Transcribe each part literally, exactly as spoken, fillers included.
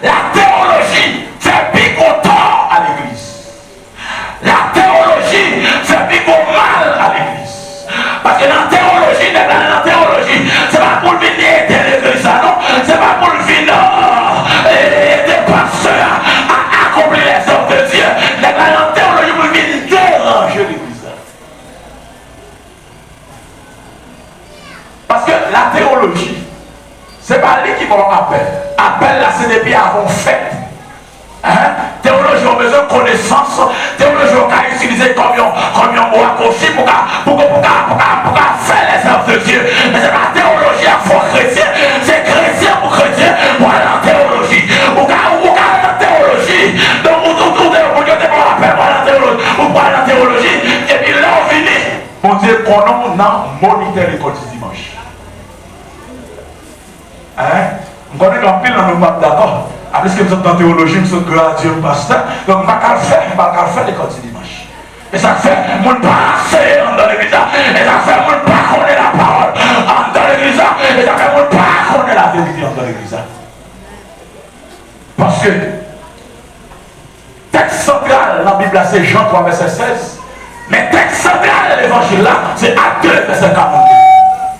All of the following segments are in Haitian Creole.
Latewoloji fè pi gwo tò a legliz. Latewoloji fè pi gwo mal a legliz. Paske nan tewoloji, nèg la nan tewoloji, se pa pou l vin ede legliz la, non. Se pa pou l vin, euh, ede pastè a, a akonpli lèzèv de Dye. Nèg la nan tewoloji pou l vin deranje legliz la. Paske latewoloji, se pa li ki ba w apèl. Apèl la, se depi avan w fèt. Hein? Tewoloji, w bezwen konesans. Tewoloji, w ka itilize kòm yon, kòm yon bwa kwochi pou ka, pou ka, pou ka, pou ka, pou ka fè lèzèv de Dye. Men se pa tewoloji a fò kretyen. Se kretyen pou kretyen pou al nan tewoloji. Ou ka, ou ka al nan tewoloji. Donk, ou, ou, ou, ou, ou te ba w apèl pou al nan tewoloji. Ou pral nan tewoloji. Epi lè w vini, Bondye konnen w nan monitè lekòl di dimanch. Hein? M konnen gen anpil nan nou k p ap dakò. Apiske m sot nan tewoloji, m sot gradye, m pastè. Donk, m pa ka al fè, m pa ka al fè lekòl di dimanch. E sa k fè moun pa anseye anndan legliz la. E sa k fè moun pa konnen lapawòl anndan legliz la. E sa k fè moun pa konnen laverite anndan legliz la. Paske tèks santral nan Bib la se Jan twa vèsè sèz, men tèks santral levanjil la se Ak de vèsè karannde.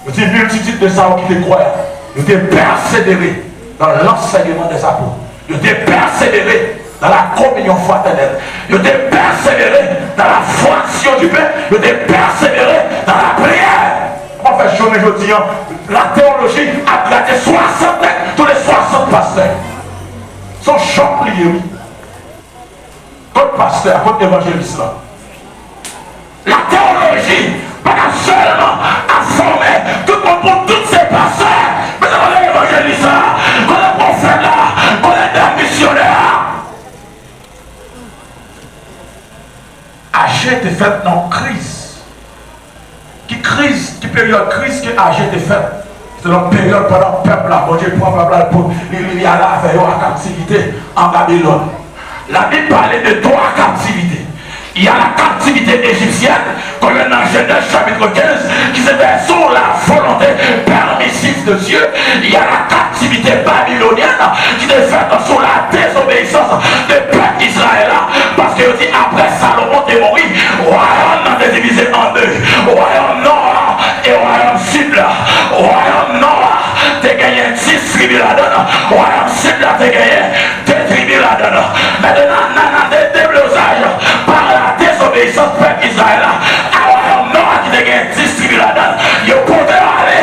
Yo di, multitude de sa qui te croyaient, yo te pèsevere dans l'enseignement des apôtres, yo te pèsevere dans la communion fraternelle, yo te pèsevere dans la fraction du pain, yo te pèsevere dans la prière. Mwen fè jounen jodi an, latewoloji ap gate swasant nèg, tou le swasant pastè. Se yon chòk li ye, wi. Kot pastè a? Kot evanjelis la? Latewoloji pa ka sèlman ap fòme tout moun pou tout se pastè. Men se kote evanjelis la, kote pwofèt la, kote dam misyonè a. Aje te fèt nan yon kriz. Ki kriz, ki peryòd kriz ke Aje te fèt? Se nan peryòd pandan pèp la, Bondye pran pèp la, pou li, li, li ale avè yo an kaptivite an Babilòn. Labib pale de twa kaptivite. Il y a la captivité égyptienne, ke w jwenn nan Jenèz chapit kenz, ki se fè sou la volonté permissive de Dieu. Il y a la captivité babylonienne, ki te fèt sou la désobéissance de pèp Izrayèl la, paske yo di, apre Salomon te mouri, wayòm nan te divize an de, wayòm nò a e wayòm sid la. Wayòm nò a te genyen dis tribi ladan l, wayòm sid la te genyen de tribi ladan l. Mentnan, nan, nan de, deblozaj, par la désobéissance pèp Izrayèl la, a wayòm nò a ki te gen dis tribi ladan l, yo pote yo ale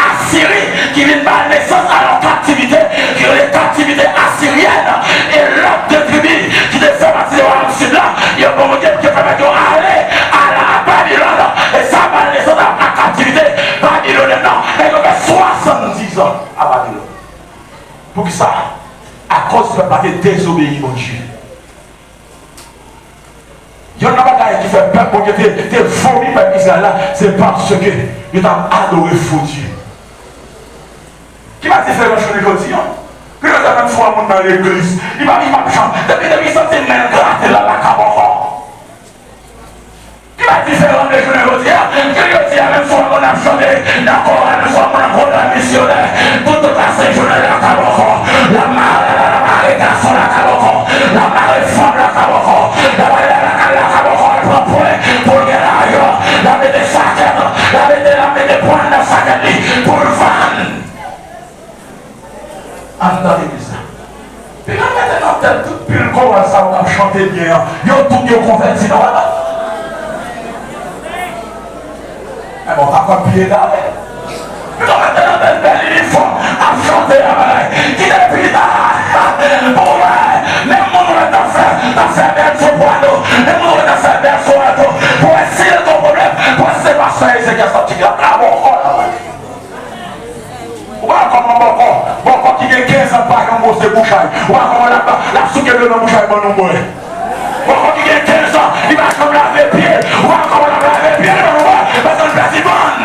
Asiri, ki vin bay nesans a yon kaptivite, ki rele kaptivite asiryèn, e lòt de tribi ki te fè pati de wayòm sid la, yo pran Bondye pou te pèmèt yo ale a la Babilòn, e sa bay nesans a, a kaptivite babilonyèn nan, e yo fè swasanndiz an a Babilòn. Poukisa? Akoz pèp la te dezobeyi Bondye. Youn nan bagay ki fè pèp Bondye te, te vomi pèp Izrayèl la, se paske yo t ap adore fo dye. Ki pa diferans jounen jodi a? Pi yo te menm fwa moun nan legliz, li pa, li pa janm, depi, depi santi men l grate l al lakay bòkò. Ki pa diferan de jounen jodi a? Ke jodi a, menm si w wè moun ap chante nan koral, menm si w wè moun ap koral misyonè, pou tout la sent jounen lakay bòkò, l ap mare, l ap mare gason lakay bòkò, l ap mare fanm lakay bòkò, l ap ale lakay lakay bòkò, l pran pwen pou l gen lajan, l ap mete sakèt, l ap mete, l ap mete pwen nan sakèt li pou l vann. Anndan legliz la. Piga mete nan tèt tout pil koral sa yo k ap chante byen an, yo tout yo konvèti nan wè. Enben, w pa konn pye egare. Piga mete nan tèt bèl inifòm ap chante a bagay. Kite pita pou w wè. Menm moun ou wè t ap fè, t ap fè bèl soprano. Menm moun ou wè t ap fè bèl soprano. Pou w wè si l gen pwoblèm. Pou w wè si se pastè Ezekyas t ap di l ap la bòkò la. Ou pa wè kòman bòkò, bòkò ki gen kenz an pa janm wose bouch a l. Ou pa wè kòman l ap, l ap souke dlo nan bouch a l ban nou bwè. Bòkò ki gen kenz an, li pa janm lave pye l. Ou pa wè kòman l ap lave pye l ban nou bwè, paske l pèdi bann.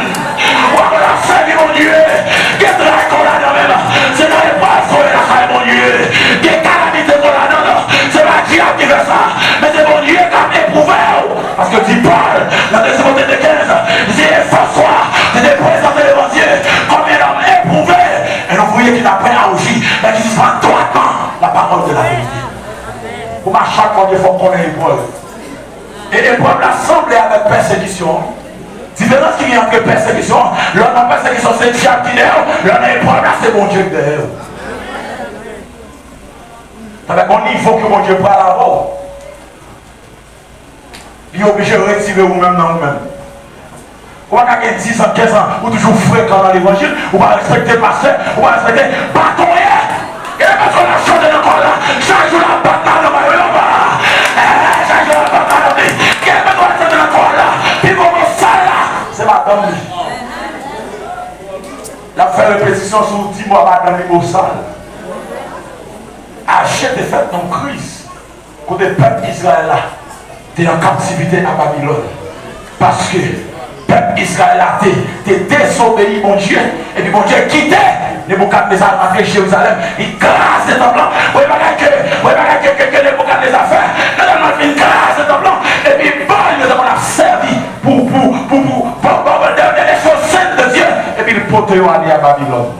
Ou pa wè l ap sèvi Bondye, gen tray kò ladan menm. Se nan eprèv k ou ye lakay Bondye. Gen kalamite k ou ladan l. Se pa dyab ki fè sa, men se Bondye k ap epwouve w. Paske di Pòl, nan Dezyen Korinti de kenz, li di, Efaswa, ki te prezante devan Dye kòm yon nonm epwouve, un ouvrier qui n'a point à rougir, mais qui suspend droitement la parole. Pawòl de la verite. Pou mache ak Bondye, fòk konnen eprèv. E eprèv la sanble avèk pèsekisyon an. Diferans ki gen ant pèsekisyon an, lè w nan pèsekisyon, se dyab ki dèyè w, lè w nan eprèv la, se Bondye ki dèyè w. Sa fè gon nivo ke Bondye pral avè w. Li oblije retire ou menm nan ou menm. Ou pa ka gen diz an, kenz an, ou toujou frekan nan levanjil, ou pa respekte pastè, ou pa respekte patwon yè. Gen lè patwon ap chante nan kò la, chak jou l ap bat madanm li anba. Eh, chak jou l ap bat madanm li. Gen lè patwon ap chante nan kò la, pi gwo bosal la, se madanm li. L ap fè repetisyon sou di mwa madanm li bosal. Aje te fèt nan Kris. Kote pèp Izrayèl la te an kaptivite a Babilòn. Paske pèp Izrayèl la te, te dezobeyi Bondye, epi Bondye kite Neboukadneza rantre Jerizalèm, li kraze tanp lan. Premye bagay ke, premye bagay ke, ke, ke Neboukadneza fè, nan tèlman l fin kraze tanp lan, epi bòl yo te konn ap sèvi pou, pou, pou, pou, pou, pou, pou, de, de, de choses saintes de Dieu, epi l pote yo ale a Babilòn.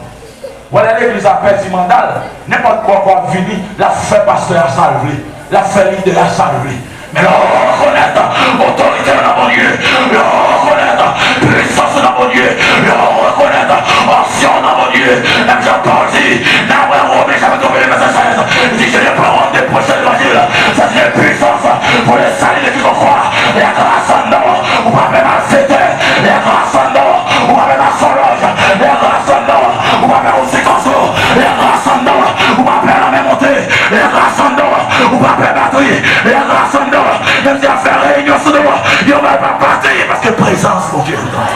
Ou wè lè legliz la pèdi manda l, nenpòt bò ke w ap vini, l ap fè pastè a sa l vle, l ap fè lidè a sa l vle. Men lè w rekonèt otorite w nan Bondye, lè w rekonèt pisans ou nan Bondye, lè w rekonèt ansyon w nan Bondye, menm jan Pòl di, n ap wè Women chapit tròt vèsè sèz, li di, je n'ai point honte de prêcher l'évangile, c'est une puissance pour le salut de quiconque croit. La grâce en nous, ou pa pè malfektè, la grâce en nous, ou pa pè mason-lòj, la grâce en nous, ou pa pè konsekans yo, la grâce en nous, ou pa pè lanmè monte, la grâce en nous, ou pa pè batri, la grâce en nous, menm si y ap fè reyinyon sou nou, yo pa, pa batri, paske prezans Bondye anndan.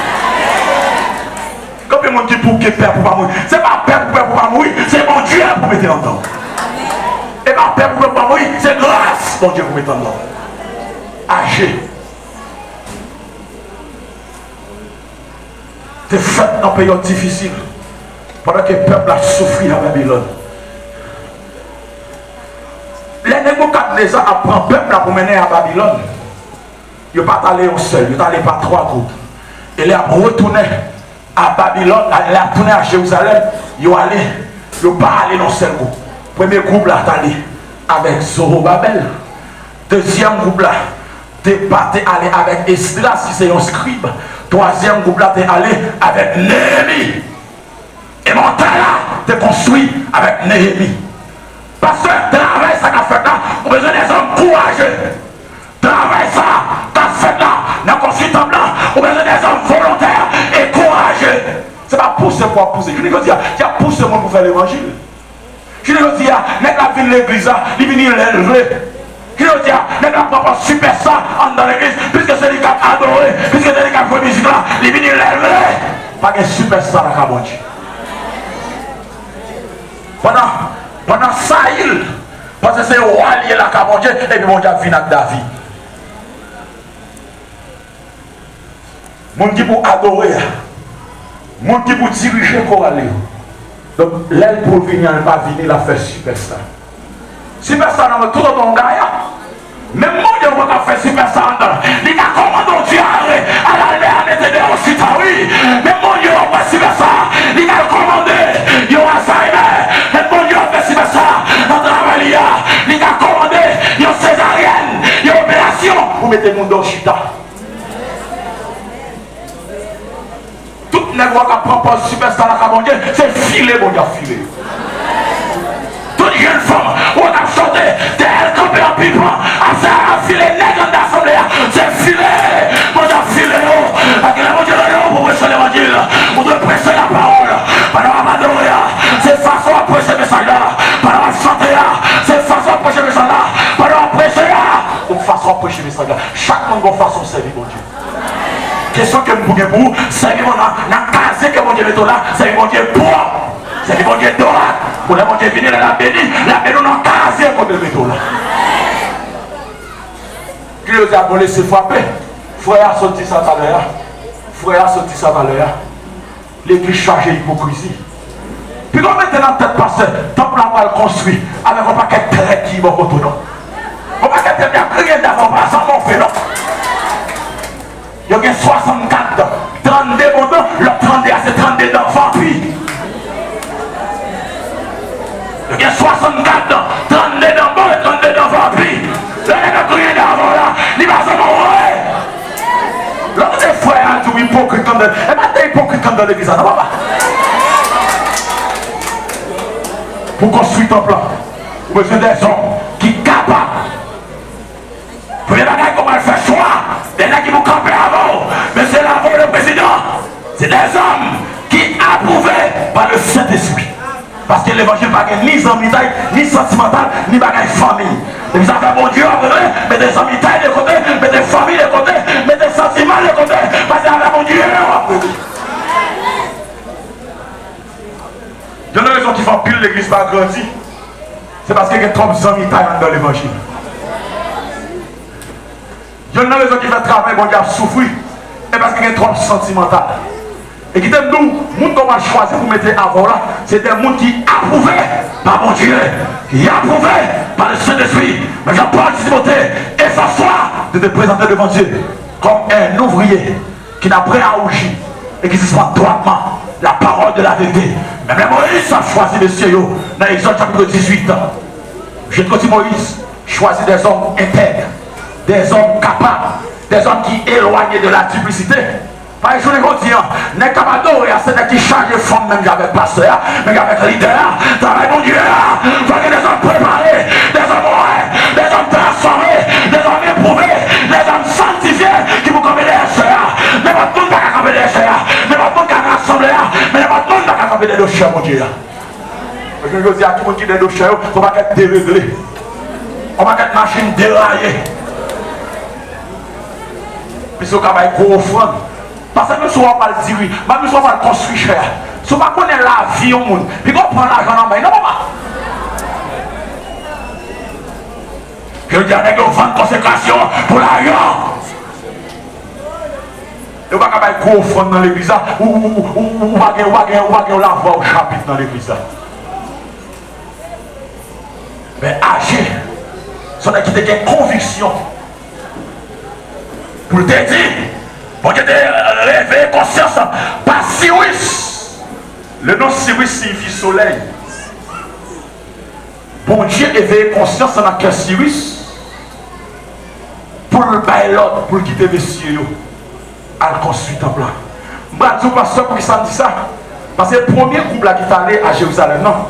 Konbyen moun ki pou, ki pè pou pa mouri? Se pa pè pou, pè pou pa mouri, se Bondye pou mete anndan. E pa pè pou, pè pou pa mouri, se gras Bondye pou mete anndan. Aje te fèt nan peryòd difisil, pandan ke pèp la soufri a Babilòn. Lè Neboukadneza ap pran pèp la pou mennen a Babilòn, yo pa t ale yon sèl, yo t ale pa twa gwoup. E lè y ap retounen a Babilòn, lè y ap tounen a Jerizalèm, yo ale, yo pa ale nan sèl gwoup. Premye gwoup la t ale avèk Zowobabèl. Dezyèm gwoup la te pa te ale avèk Esdras, ki se yon skrib. Twazyèm gwoup la te ale avèk Neyemi. E montay la te konstwi avèk Neyemi. Paske travay sa k ap fèt la, ou bezwen de zòm kouraje. Travay sa k ap fèt la, nan konstwi tanp lan, ou bezwen de zòm volontè e kouraje. Se pa pouse pou w ap pouse. Jounen jodi a, y ap pouse moun pou fè levanjil. Jounen jodi a, nèg la vin legliz la, li vini lè l vle. Jounen jodi a, nèg la pran pòz sipèsta anndan legliz, piske se li k ap adore, piske se li k ap jwe mizik la, li vini lè l vle. Pa gen sipèsta nan ka Bondye. Pandan, pandan Sayil panse se wa l ye nan ka Bondye, epi Bondye ap vin ak David. Moun ki pou adore a, moun ki pou dirije koral yo. Donk, lè l pou l vini an, l pa vini, l ap fè sipèsta. Sipèsta nan men tout otan yon gaya. Menm Bondye w wè k ap fè sipèsta anndan, li ka kòmande yon dyare, al al dèyè, mete deyò, chita, wi. Menm Bondye w wè sipèsta, li ka kòmande yon Alzheimer. Menm Bondye w ap fè sipèsta nan travay li a, li ka kòmande yon sezaryèn, yon operasyon pou mete moun deyò chita. Tout nèg w wè k ap pran pòz sipèsta nan ka Bondye, se file Bondye ap file yo. Tout jèn fanm w wè k ap chante, dèyè l kanpe an pipan, ap sa ap file nèg anndan asanble a, se file Bondye ap file yo. Paske lè Bondye rele w pou preche levanjil, ou dwe preche lapawòl. Pandan w ap adore a, se fason w ap preche mesaj la. Pandan w ap chante a, se fason w ap preche mesaj la. Pandan w ap preche a, se fason w ap preche mesaj la. Chak moun gen yon fason w sèvi Bondye. Kesyon ke m pou gen pou ou, sèvi Bondye nan, nan kazye ke Bondye mete w la, sèvi Bondye pwòp, sèvi Bondye dwat. Pou lè Bondye vini, lè l ap beni, l ap beni w nan kazye kote l mete w la. Ki yo di a bon lese frape. Frè a sot di sa talè a. Frè a sot di sa talè a. Legliz chaje ipokrizi. Piga w mete nan tèt pastè, tanp la pral konstwi avèk yon pakèt trèt ki bò kote w non. Yon pakèt trèt y ap kriye dèyè w, pa sa monpe non. Yo gen swasannkat dan, trannde bon dan, lòt trannde a se trannde dan vanpi. Yo gen swasannkat dan, Bezwen dèzòm ki kapab. Premye bagay, kòman l fè chwa? Dènye ki pou kanpe avè w, mesye, la voye le président, se dèzòm ki apwouve pa le Sentespri. Paske levanjil pa gen ni zanmitay, ni santimantal, ni bagay fanmi. Depi sa fè Bondye w ap rele, mete zanmitay de kote, mete fanmi de kote, mete santiman de kote, paske avè Bondye w ap rele. Youn nan rezon ki fè anpil legliz pa grandi, se paske gen twòp zanmitay anndan levanjil. Youn nan rezon ki fè travay Bondye ap soufri, e paske gen twòp santimantal. E kite m di w, moun ke w pral chwazi pou mete avè w la, se de moun ki apwouve pa Bondye, ki apwouve pa le Sentespri. Men jan Pòl di Timote, efòse w de te prezante devan Dye kòm un ouvrier qui n'a point à rougir et qui suspend droitement la parole de la vérité. Menm lè Moyiz t ap chwazi mesye yo nan Egzòd chapit dizuit, Jetwo di Moyiz, chwazi dèzòm entèg, dèzòm kapab, dèzòm ki elwanye de la diplisite. Paske jounen jodi a, nèg k ap adore a, se nèg ki chaje fanm menm jan avèk pastè a, menm jan avèk lidè a. Travay Bondye a, fò gen dèzòm prepare, dèzòm wè, dèzòm transfòme, dèzòm epwouve, dèzòm sanktifye ki pou kanpe dèyè chè a. Nenpòt moun pa ka kanpe dèyè chè a. Nenpòt moun ka rasanble a, men nenpòt moun pa ka kanpe dèyè chè Bondye a. Jounen jodi a, ki moun ki dèyè chè yo, se yon pakèt deregle, yon pakèt machin deraye. Piske yo ka bay gwo ofrann. Pastè, menm si w ap al diri, menm si w ap al konstwi chè a, si w pa konnen lavi yon moun, piga w pran lajan nan men l non, papa. Jodi a, nèg yo vann konsekrasyon pou lajan. Yo pa ka bay gwo ofrann nan legliz la, ou, ou, ou, ou, ou pa gen, ou pa gen, ou pa gen yon lavwa ou chapit nan legliz la. Men Aje, se yon nèg ki te gen konviksyon. Pou l te di, Bondye te reveye konsyans pa Siris. Le non Siris siyifi solèy. Bondye eveye konsyans nan kè Siris pou l bay lòd pou l kite mesye yo al konstwi tanp la. M pral di w, pastè, poukisa m di sa? Paske premye gwoup la ki t ale a Jerizalèm nan,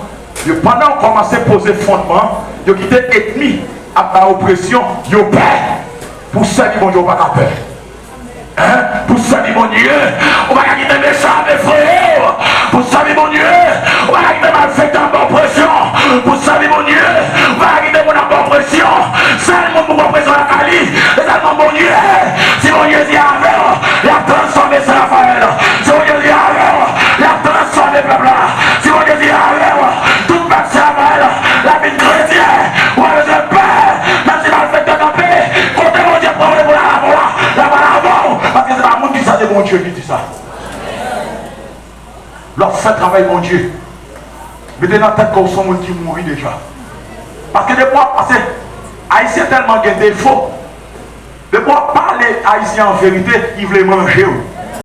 yo, pandan yo kòmanse poze fondman an, yo kite ènmi ap bay opresyon, yo pè. Pou w sèvi Bondye, ou pa ka pè. Hein? Pou w sèvi Bondye, ou pa ka kite mechan ap efraye w. Pou w sèvi Bondye, ou pa ka kite malfektè ap ba w presyon. Pou w sèvi Bondye, ou pa ka kite moun ap ba w presyon. Sèl moun pou pran presyon lakay li, se sèlman Bondye. Si Bondye di avè w, l ap transfòme Sen Rafayèl. Si Bondye di avè w, l ap transfòme pèp la. Si Bondye di avè w, tout pèp Sen Rafayèl, l ap vin kretyen. Ou pa bezwen pè, menm si malfektè kanpe, kote Bondye pran w pou l al avè w la, l ap al avè w, paske se pa moun ki sa, se Bondye ki di sa. Lè w ap fè travay Bondye, mete nan tèt ke w se yon moun ki mouri deja. Paske depi w ap pase, Ayisyen tèlman gen defo, depi w ap pale Ayisyen an verite, li vle manje w.